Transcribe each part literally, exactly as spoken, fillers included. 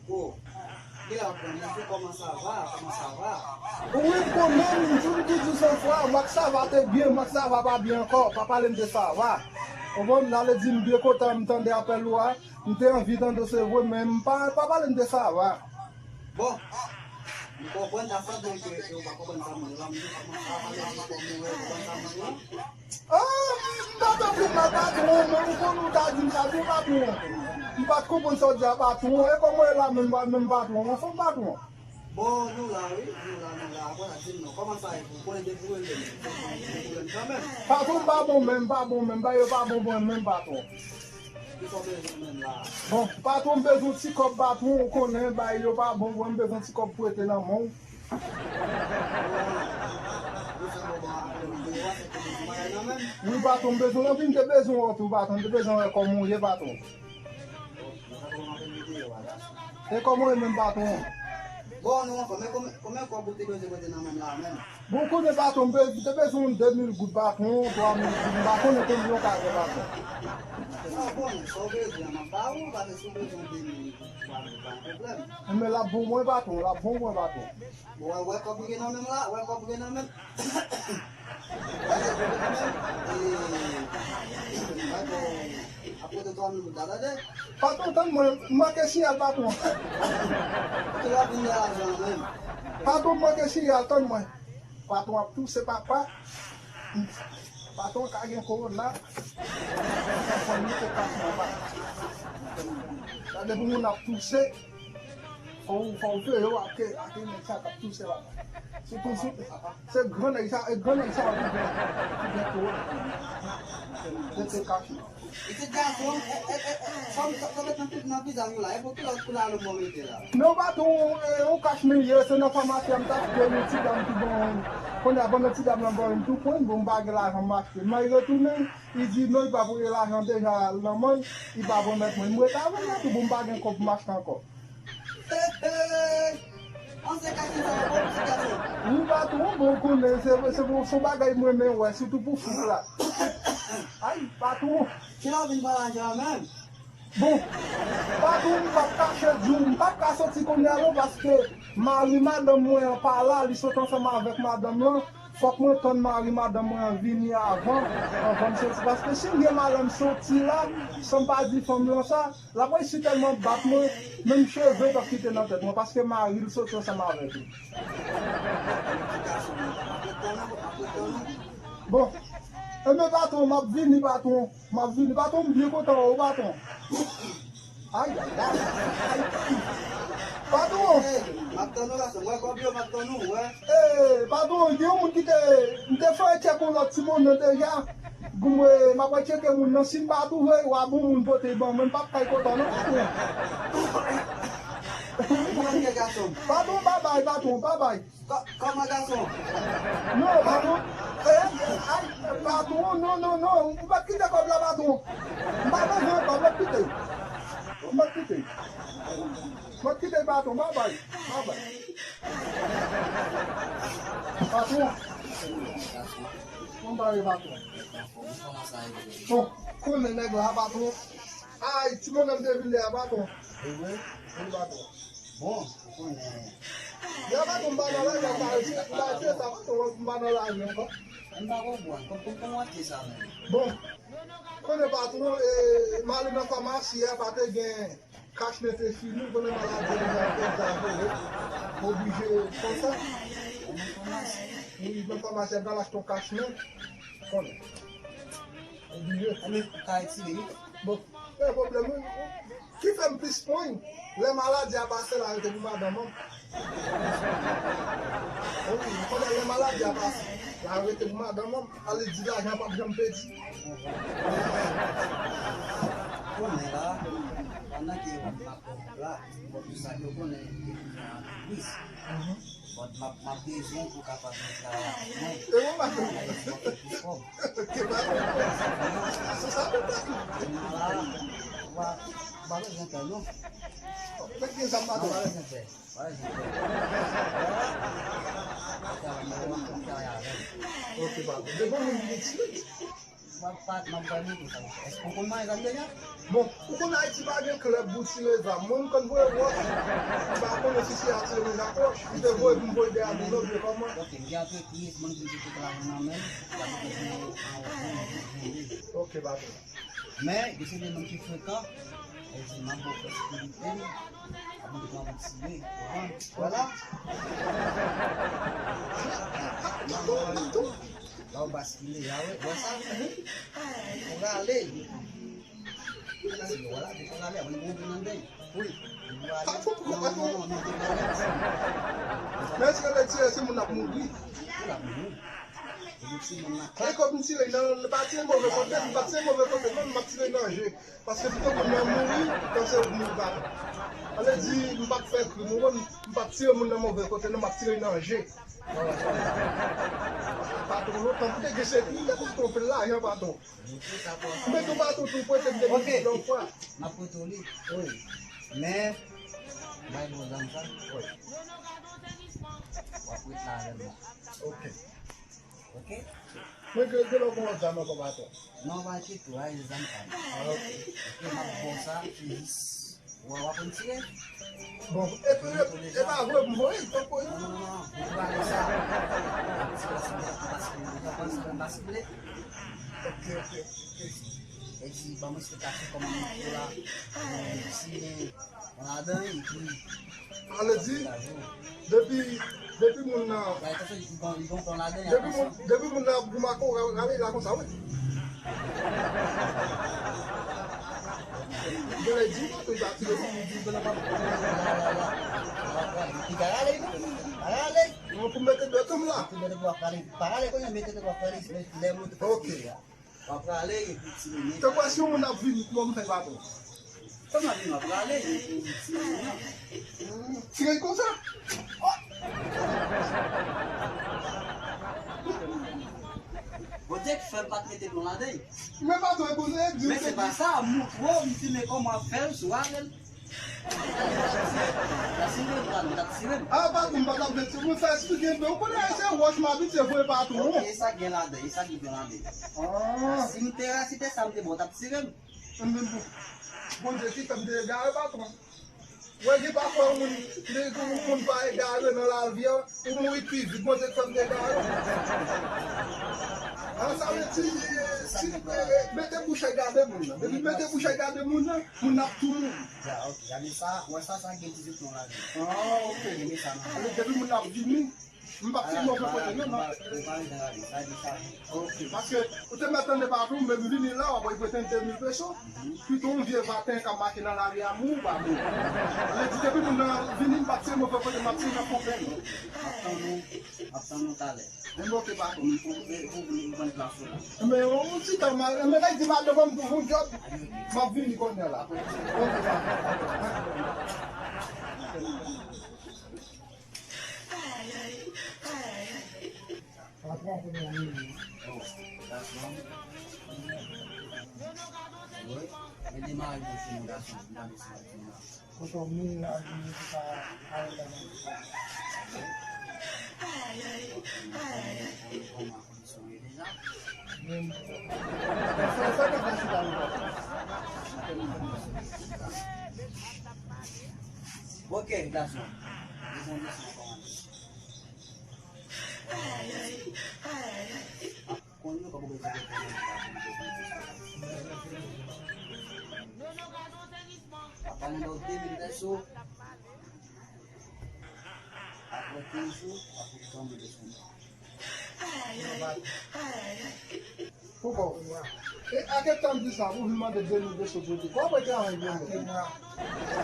Bon, kilè w ap pran? Bonjou, kòman sa va? Kòman sa va? Wi, m konnen, m di w, m toujou san fwa. Mak sa va te byen, mak sa va pa byen ankò. Pa pale m de sa va. Konprann? N ale di m byen kontan, m tande apèl ou a. M te anvi tande, se vre, men m pa, pa pale m de sa va. Bon, m konprann, ta sanble ke, ke w pa konprann sa m di la, m di kòman sa va, m di kòman w konprann sa m di la. Ah, m pa t anvi mal patwon, men ou konn ou ta di m sa tou patwon. M pa t konprann sa w di a patwon. E kòman w ye la menm, menm patwon? Anfòm patwon? Bon, nou la, wi, nou la, nou la. Apre sa, di m non. Kòman sa ye pou ou? Konnen depi w rele m, depi w rele m kanmenm. Patwon m pa bon menm, m pa bon menm. Bagay yo pa bon pou mwen menm, patwon. Kisa w bezwen menm la? Bon, patwon, m bezwen ti kòb, patwon, ou konnen, bagay yo pa bon pou mwen, m bezwen ti kòb prete nan men w. Wi, patwon, m bezwen anpil, m te bezwen wè w tou, patwon, m te bezwen wè kòman w ye, patwon. E kòman w ye menm, patwon? Bon, nou anfòm, men konbyen, konbyen kòb ou te bezwen prete nan men m la menm? Bon, konnen, patwon, m te bezwen yon de mil goud, patwon, twa mil goud, m pa konnen konbyen w ka gen, patwon. Sa w konnen, sa w bezwen an, m ap ba ou, paske si w bezwen de mil goud, twa mil, pa gen pwoblèm. Men l ap bon mwen, patwon, l ap bon mwen, patwon. Bon, wè, wè kòb ou gen nan men m la, wè kòb ou gen nan men m. Wè kòb ou gen nan men m. E, wè kòb, ap pote twa mil goud la, tande? Patwon, tann mwen, m manke siyal, patwon. Ki w ap vin nan lajan an menm? Patwon, m manke siyal, tann mwen. Patwon ap touse, papa. Patwon ka gen kowona. Fò l mete kach nan pa. Gade pou moun ap touse. Fò w, fò w veye w ak, ak nèg sa k ap touse la. Sitou, sitou, se gran nèg sa, e gran nèg sa yo ki gen, ki gen kowona. Mete kach nan. Pitit gason, e, e, e, e, fanm, sa, sa met nan, nan vizaj ou la, e pou ki lòt koulè alon mwen mete la? Non, patwon, e, yon kach mwen ye, se nan famasi a m t achte yon ti dam ki ban mwen. Kounye a, pandan ti dam lan ban mwen tou pwen, bon, m pa gen lajan m achte. M al retounen, li di non, li pa voye lajan deja nan men l, li pa pwomèt mwen. M rete avè l la tou, bon, m pa gen kòb pou m achte ankò. Ansyen kach sa yo bon, pitit gason. Wi, patwon, bon, konnen, se, se, se yon bagay m renmen wè, sitou pou fouk la. Ay, patwon. Kilè w vin pran lajan an menm? Bon, patwon, m p ap kache di w, m p ap ka soti kounye a non, paske mari madanm mwen an pa la, li sot ansanm avèk madanm lan. Fòk mwen tann mari madanm mwen an vini avan, anvan m soti. Paske si m gen malè m soti la, san m pa di fanm lan sa, l ap resi tèlman bat mwen, menm cheve p ap kite nan tèt mwen, paske mari l soti ansanm avèk li. Bon, enben patwon, m ap vini, patwon. M ap vini, patwon, m byen kontan wè w, patwon. Ay, ay, ay, ay. Patwon! Ey, m ap tann ou la, se mwen kòb yo, m ap tann ou, wè. Ey, patwon, gen yon moun ki te, m te fè tchèk yon lòt timoun nan deja. Goumen, m ap tcheke moun nan, si m pa twouve, w a bon moun pote ban mwen, m p ap kay kontan non, patwon. Mwen gen gason. Patwon, babay, patwon, babay. Kò-, kòman gason? Non, patwon. Eh, ay, patwon, non, non, non. Ou pa kite kòb la, patwon. M pa bezwen kòb, mwen kite. Mwen kite. Mwen kite, patwon. Babay. Babay. Patwon. Mwen bare, patwon. Bon, konnen nèg la, patwon. Ay, ti bonòm te vin de a, patwon. Wi, wi. Wi, patwon. Bon, ou konnen. Lè patwon m pa nan lajan, m pa resi, m pa resi sa, patwon, m pa nan lajan ankò. M pa konprann. Kòman, kòman w achte sa menm? Bon, konnen patwon, e, m ale nan famasi a, pa te gen kach, men te fini, konnen maladi an egzajere. M oblije fè sa. Ou nan famasi? Wi, nan famasi a, m t al achte yon kach, men, konnen. Oblije. Anben, ou ka retire, wi. Bon, pa gen pwoblèm, wi. Ki fè m plis pwen, lè maladi a pase, l a rete pou madanm an. Wi, m konnen lè maladi a pase, l a rete pou madanm an. Ale di lajan p ap janm pèdi. Konnen la, pandan ke m ap la, bon, tout sa ke w konnen, e pou jan an plis. Bon, m ap, m ap bezwen pou w kapab vin travay avèk mwen. E bon, patwon. Travay pou m fè plis kòb. Ok, patwon. Se sa, patwon. Kounye a la, ou pa, ou pa bezwen pè, non. Mèt gen zam, patwon. Non, ou pa bezwen pè. Ou pa bezwen pè. Ou travay, ou travay avè m. Ok, patwon. Depi moun ki gen ti. M ap pa, m ap bay moun konsa. Èske ou konn manje zam deja? Bon, ou konn Ayiti pa gen klèb pou tire zam. Mwen, m konn voye wòch. Si se atire moun nan pòch, li te voye pou m voye dèyè moun nan, byen kòman? Ok, m gen antrepriz, moun ki te travay nan men, y ap bezwen anwo. Ok, patwon. Men, gen se de moun ki frekan, e di m ap ba w pèsikilite, ap mande pou m ap tire, ou konprann? Vwala. La ou baskile, ya wè, wè sa? Ou rale. Vwala, depi w rale, ap mande pou w nan dèy. Wi. Ou rale. Patwon, pou konprann. Non, non, non, depi w rale. Men èske lè tire, se moun ap mouri? Ou l ap mouri. E kòb m tire nan, m pa tire move kote, m pa tire move kote, non, m ap tire nan je. Paske pito moun nan mouri, tanse moun pa. Ale di, m pa t fè krim, ou konn, m pa t tire moun nan move kote, non, m ap tire nan je. Patwon, lontan m te gen sekirite, patwon, pil lajan, patwon. M mete w patwon tou, prete m de mil lòt fwa. M ap prete w li. Wi. Men, bay bon zam sa. Wi. W ap ret la avè m la. Ok. Ok? Men gen, gen lè w gen lòt zam ankò, patwon. Non, pa ditou, a, e zam pa m. Ah, ok. Ok, m ap ba w sa, se jis, w, w aprann tire? Bon, e, e, e pa vre pou m voye l, tankou. Non, non, non, non, pou ale sa. Ti baskile, ti baskile, ti baskile, baskile. Ok, ok, ok. E di, ban mwen eksplikasyon kòman m fè la. Tire. Ladan, epi ale di, depi, depi moun nan, depi moun, depi moun nan ap goumen ak ou, rale la konsa, wi. Genlè di, ou pa tire. Non, pou mete dwèt ou m la. Ok. W ap prale, epi ti nene. Tankou si yon moun ap vini, kòman m fè, patwon? Kòman vini, w ap prale, epi ti nene. Tire l konsa. Oh! Bondye k fè m pa t mete non ladan l. Men patwon, e Bondye k di w. Men se pa sa, m montre w, m filme kòman w ap fè l, si w ale l. Ah, patwon, m pa t ap vle tire. Mwen fè esplike, men ou konnen se wòch m abitye voye patwon. Ok, e sa k gen ladan, e sa k gen ladan. Ah. Si m te resite sa, m te bon, t ap tire m. Bondye ki fè m te egare, patwon. Wè, gen pafwa yon moun, gen yon moun pa egare nan lavi a, ou mouri pi vit, Bondye k fè m te egare. Ah, sa vle di, si, eh, eh, mete bouch a gade moun nan. Depi mete bouch a gade moun nan, moun nan ap tou mouri. Ya, ok, gade sa, wè sa, sa gen dizuit non ladan. Ah, ok. Gade sa, non. Depi moun nan ap vini, m p ap fè move kote, non, non. Ou pa, ou pa ret nan lavi, sa di sa. Ok, paske ou te mèt tande patwon, men m vini la, w ap wè, prete m de mil peso. Pito yon vye vaten k ap mache nan lari a, mou, pa mou. Sa vle di, depi moun nan vini, m p ap tire move kote, m ap tire nan konpè. M ap tann ou, m ap tann ou talè. Enben, ok, patwon. Pou, pou, pou, pou vann plas ou la. Men yon ti tan, ma, men lè di madanm m pou yon djòb, m ap vini kounye a la. Ok, patwon. Patwon, kounye a, wi. Wi. Mete mari bouch ou, gason. Gade sa, gason. Kote w menm la, di nou ki pa ale la nan. Menm. Sa, sa, sa, sa, sa, sa. Ok, gason. Desann, desann, kòmanse. Konn yo kòman bezwen fè nan bagay. Apa nan de mil peso. Apre kenz jou, apre kanmen de sou. Pou bon. E a gen tan m di sa, pou vin mande de mil peso pou di. Kòman travay pou mwen?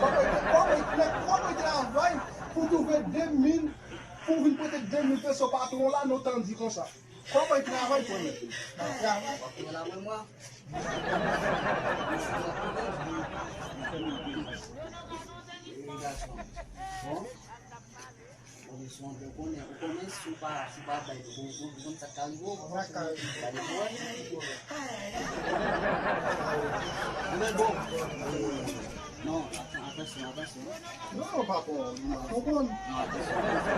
Kòman, kòman, kòman travay pou twouve de mil, pou vin pote de mil peso patwon la, nou tann di konsa. Kòman travay pou mwen? Travay. Bon, bon, bon, bon, konnen, ou konnen si w pa, si w pa bay, ou konn, ou konn, ou konn sa k ka rive w. Sa k ka rive w. Gade pou wè. Men bon, non, atan-, atansyon, atansyon. Non, non, patwon, non, non, konprann. Non, atansyon, atansyon.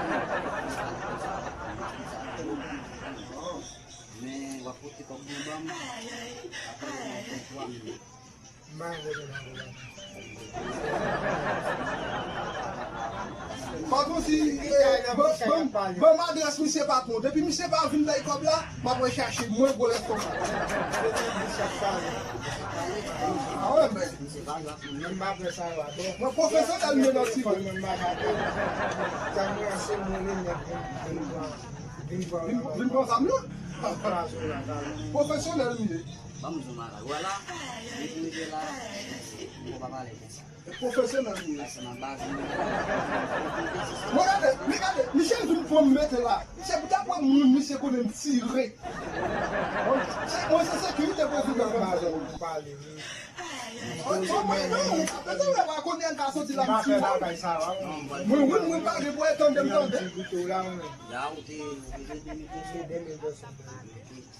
Men, w ap pote kòb mwen ban m. Apre, w ap pote twa mil. M pa gen pwoblèm avè w, patwon. Patwon, si, eh, ban, ban, ban m adrès misye, patwon. Depi misye pa vin bay kòb la, m ap rechache mwen gwo lèstonmak. Ah ouais, men. Mwen pwofesyonèl, men nan ti. Vin, vin pran zam nan. Pwofesyonèl, men. Ban m di w bagay. Wè la, depi w rive la, ou pa pale konsa. Pwofesyonèl li ye. Mwen gade, men gade, misye vin pran m mete la. Se pou ta pran moun, misye konnen m tire. Mwen se sekirite prezidan. Mwen non, mwen pa konnen an ka soti la m tire. Mwen wi, mwen pa gen pou tande m tande.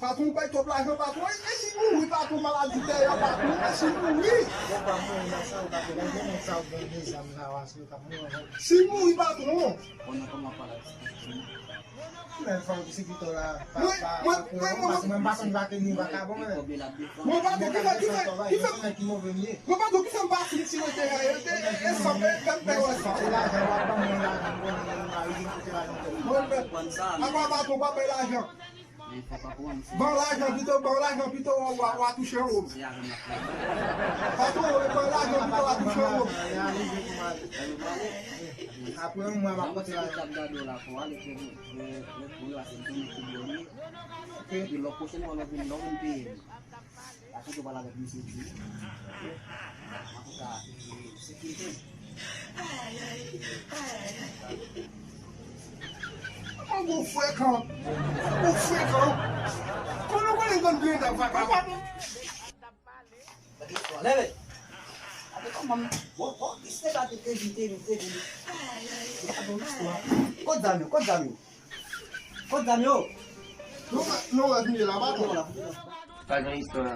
Patwon, ou bay twòp lajan, patwon. E si mouri, patwon, maladi dèyè, patwon. E si mouri. Si mouri, patwon. Mwen, mwen, mwen, mwen, mwen, mwen pa konn va ke nou va ka bon, men. Mwen pa konn ki fè, ki fè, ki fè. Mwen pa konn ki fè m pa fin tire teren, e, e, e, san, e, fè m pè wè san. Mwen, mwen, apa patwon, pa bay lajan. Ban lajan pito, ban lajan pito, w a, w a touche anwo. Patwon, ban lajan pito, w a touche anwo. Apre yon mwa, m ap pote lajan. Epi lè pwochèn fwa lè w vin, lè w vin peye m. Achte tou pale avèk misye di. Antouka, sekirite. Mwen gon frekan. Gon frekan. Konnen w konnen grann grenn ak vagabon. Leve. Ate kòman. Bon, bon, misye pa te evite, evite, evite. Kot zam yo, kot zam yo. Kot zam yo. Nou, nou wè vini la, pa konn. Pa gen istwa.